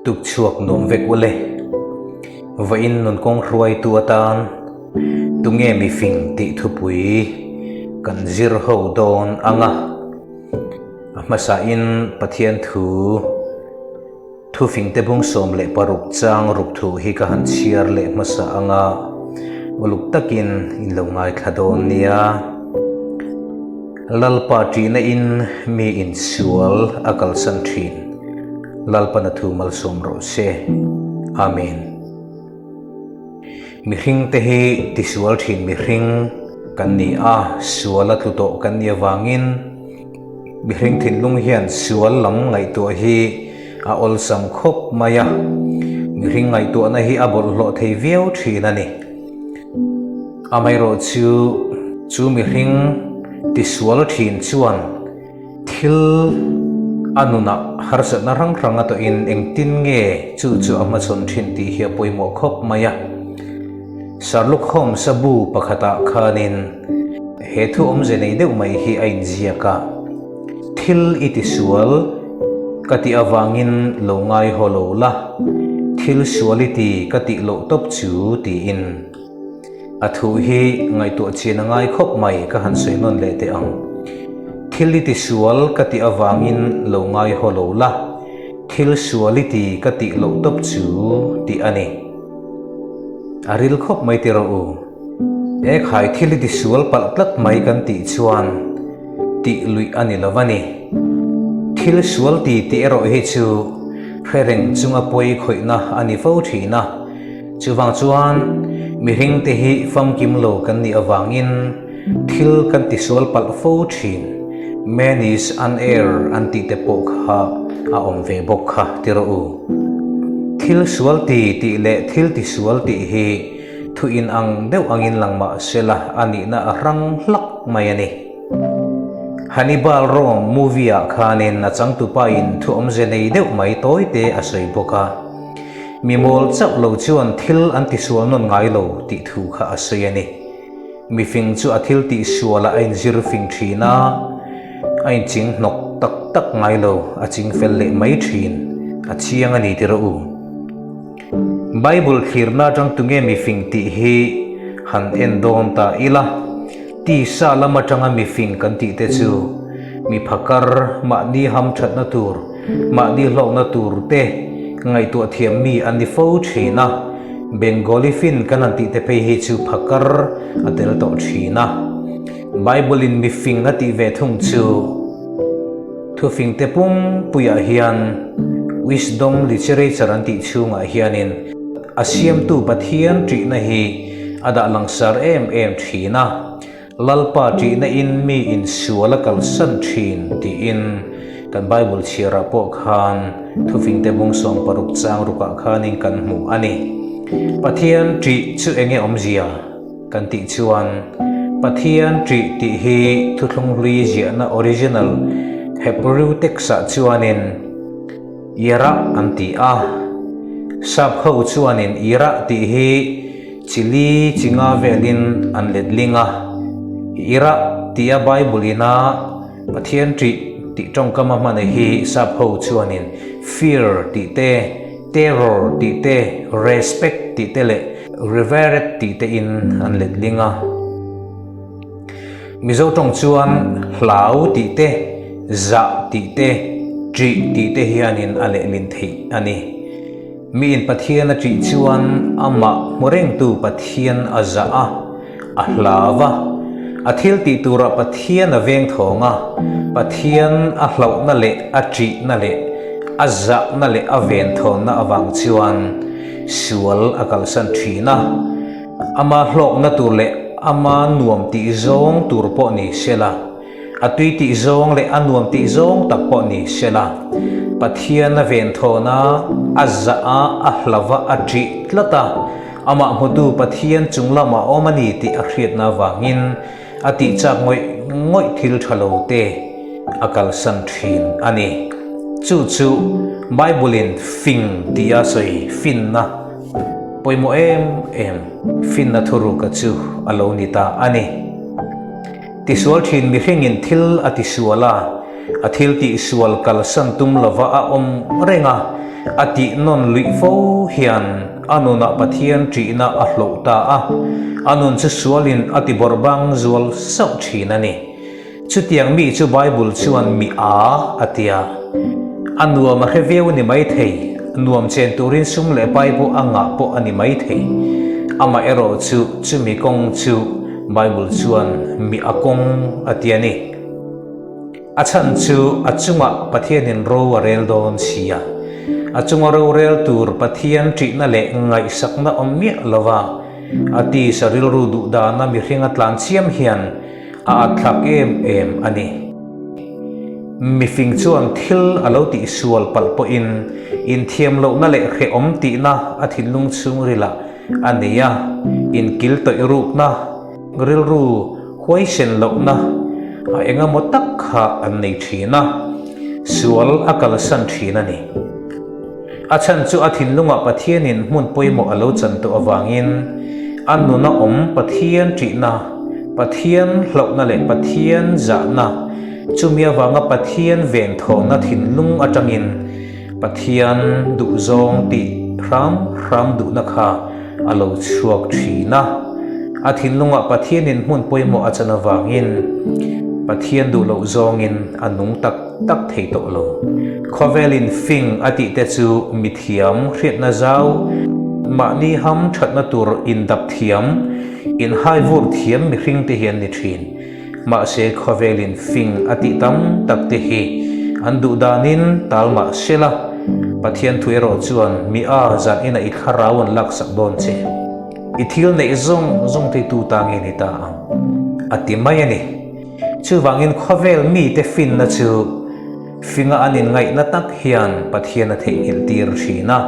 Tuk chhuak nuam vek ule. Vawiin nun kawng hruaitu atan tunge mifing tih thupui kan zir ho dawn ang a. A hmasain Pathian thu Thufingte bung 16 chang ruk thu hi ka han chhiar leh hmasa ang a, uluk takin in lo ngaithla dawn nia. Lalpa ṭihna in mi insual a kalsan ṭhin. Lalpan a thu malsawm rawh se. Amen. Mihring te hi tisual ṭhin mihring kan ni a, sual a tlu tawh kan nih avangin mihring thinlung hian sual lam ngaihtuah hi a awlsam khawp mai a, mihring ngaihtuahna hi a bawlhhlawh thei viau ṭhin a ni. Amaherawhchu chu mihring tisual ṭhin chuan Thil a nunah harsatna hrang hrang a tawhin engtin nge chu chu a hmachhawn thin tih hi a pawimawh khawp mai a. Sherlock Holmes-a bu pakhatah khanin he thu awmze nei deuh mai hi a inziak a, Thil i tisual ka tih avangin lo ngai haw lo la, thil sual i ti ka tih loh tawp chu tiin. A thu hi ngaihtuah chian a ngai khawp mai ka han sawi nawn leh teh ang. Thil i ti sual ka tih avangin lo ngai haw lo la, thil sual i ti ka tih loh tawp chu tih a ni. A ril khawp mai ti rawh u. E khai thil i ti sual palh tlat mai kan tih chuan tih luih a ni lo a ni. Thil sual ti tih erawh hi chu hre reng chunga pawi khawihna a ni fo thin a. Chuvang chuan mihringte hi famkim lo kan nih avangin thil kan tisual palh fo thin, man is an error an tih te pawh kha a awm ve bawk kha ti rawh u. Thil sual ti tih leh thil tisual tih hi thu inang deuh angin lang mah sela a nihna a hrang hlak mai a ni. Hannibal Rome movie ah khanin a changtupa in thu awmze nei deuh mai tawite a sawi bawk a. Mi mawl chauh lo chuan thil an tisual nawn ngai lo tih thu kha a sawi a ni. Mifing chu a thil tihsualah a inzir fing thin a, a inching hnawk tak tak ngai lo, a ching fel leh mai thin, a chiang a ni ti rawh u. Bible thlirna atang tunge mifing tih hi han en dawn ta ila, tisa lam atanga mifing kan tih te chu mi phakar mahni hamthatna tur, Mahni hlawkna tur te ngaihtuah thiam mi an ni fo thin a, Bengali fin kan han tih te phei hi chu phakar a tel tawh thin a. Bible in mifing a tih ve thung chu thufing te pumpuiah hian wisdom literature an tih chhungah hianin a siamtu Pathian ṭihna hi a dah langsar em em thin a. Lalpa ṭihna in mi insual a kalsan ṭhin tiin kan Bible chhiarah pawh khan thufingte bung 16 chang rukah khanin kan hmu a ni. Pathian ṭih chu enge awmzia kan tih chuan Pathian ṭih tih hi thuthlung hlui ziahna original Hebrew text-ah chuanin Yirah an ti a. Sap ho chuanin Yirah tih hi Chili chi nga velin an letling a, Irah tia Bible ina Pathian ṭih tih ṭawngkam a hman hi sap ho chuanin fear tih te, terror tih te, respect tih te leh revered tih te in an letling a. Mizo ṭawng chuan hlau tih te, zah tih te, ṭih tih te hianin a lehlin theih a ni. Miin Pathian a ṭih chuan amah hmu rengtu Pathian a zah a, a hlau a. A thil tih turah Pathian a veng thawng a, Pathian a hlauhna leh a ṭihna leh a zahna leh a venthawnna avang chuan sual a kalsan ṭhin a. Ama hlawkna tur leh ama nuam tih zawng tur pawh ni sela, A tui tih zawng leh a nuam tih zawng tak pawh ni se la, Pathian a venthawn a, a zah a, a hlauh a, a ṭih tlat a, amah hmutu Pathian chung lamah awm a ni tih a hriatna avangin a tih chak ngawih ngawih thil ṭha lo te a kalsan ṭhin a ni. Chu chu Bible-in fing tih a sawi finna pawimawh em em, finna thuruka chu a lo ni ta a ni. Tisual thin mihringin thil a tisual a. A thil tihsual kalsan tum lova a awm reng a, a tih nawn luih fo hian a nunah Pathian ṭihna a hloh ta a, a nun chu sualin a ti bawrhbang zual sauh ṭhin a ni. Chutiang mi chu Bible chuan mi a a ti a. A nuam a hre viau a ni maithei, nuam chen turin sum leh pai pawh a ngah pawh a ni maithei. Amaherawh chu chumi kawng chu Bible chuan mi a kawng a ti a ni. A chhan chu a chungah Pathianin ro a rel dawn si a. A chunga rorel tur Pathian ṭihna leh ngaihsakna awm miah lova a tisa rilru duh dana mihring a tlan chiam hian a atthlak em em a ni. Mifing chuan thil a lo tihsual palh pawhin inthiam lohna leh hrehawm tihna a thinlung chhungrilah a nei a, inkil tawih rukna, rilru huaisen lohna a engemaw tak kha an nei thin a, sual a kalsan thin a ni. A chhan chu a thinlungah Pathianin hmun pawimawh a lo chan tawh avangin a nuna awm Pathian ṭihna, Pathian hlauhna leh Pathian zahna, chumi avanga Pathian venthawnna thinlung aṭangin Pathian duhzawng tih hram hram duhna kha a lo chhuak ṭhin a. A thinlungah Pathianin hmun pawimawh a chan avangin Pathian duh loh zawngin a nung tak tak thei tawh lo. Khawvelin fing a tih te chu mithiam hriatna zau, mahni ham thatna tur indap thiam, inhaivur thiam mihring te hi an ni thin. Mahse khawvelin fing a tih tam tak te hi an duh danin tal mah se la, Pathian thu erawh chuan mi a zan ina i thlarau an laksak dawn che. I thil neih zawng zawng te tu ta nge ni ta ang a ti mai a ni. Chuvangin khawvel mite finna chu finga an inngaihna tak hian Pathian a theihnghilh tir thin a.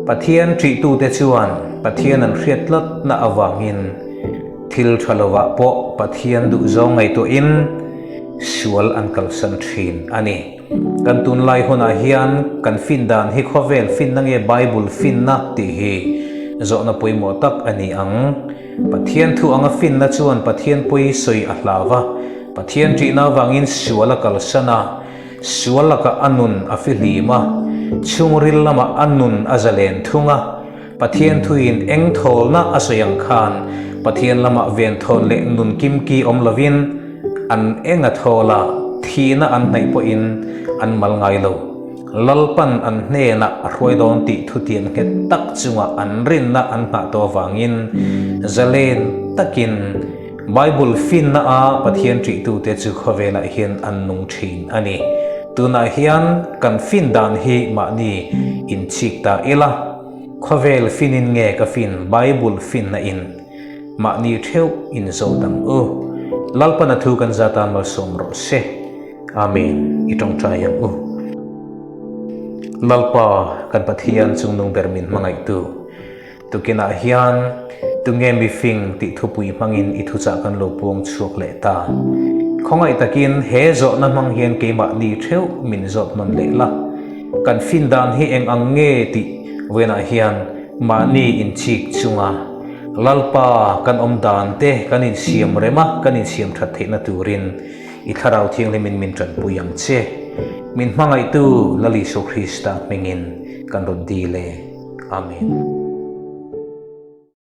Pathian ṭihtute chuan Pathian an hriat tlatna avangin thil ṭha lovah pawh Pathian duhzawng ngaihtuahin sual an kalsan thin a ni. Kan tunlai hunah hian kan fin dan hi khawvel finna nge Bible finna tih hi zawhna pawimawh tak a ni ang. Pathian thu anga finna chuan Pathian pawi sawi a hlau va, Pathian ṭihna avangin sual a kalsan a, sual lakah a nun a fihlim a, chhungril lamah a nun a zalen thung a. Pathian thuin eng thawlna a sawi ang khan Pathian lamah venthawn leh nun kimki awm lovin an eng a thawl a, thihna an hnaih pawhin an mal ngai lo. Lalpan an hnenah a hruai dawn tih thutiam nghet tak chunga an rinna an nghah tawh avangin zalen takin Bible finna a Pathian ṭihtute chu khawvelah hian an nung ṭhin a ni. Tunah hian kan fin dan hi mahni inchik ta ila, khawvel finin nge ka fin Bible finna in mahni ṭheuh inzawt ang u. Lalpan a thu kan zatan malsawm rawh se. Amen. I tawngtai ang u. Lalpa kan Pathian chungnung ber min hmangaihtu, tukinah hian tunge mifing tih thupui hmangin i thuchah kan lo puang chhuak leh ta. Khawngaih takin he zawhna hmang hian keimahni theuh min zawt nawn leh la. Kan fin dan hi eng ang nge tih vawiinah hian mahni inchik chunga Lalpa kan awm dan te kan insiam rem a, kan insiam that theihna turin I Thlarau Thianghlimin min tanpui ang che. Min hmangaihtu Lal Isua Krista hmingin kan rawn dil e. Amen.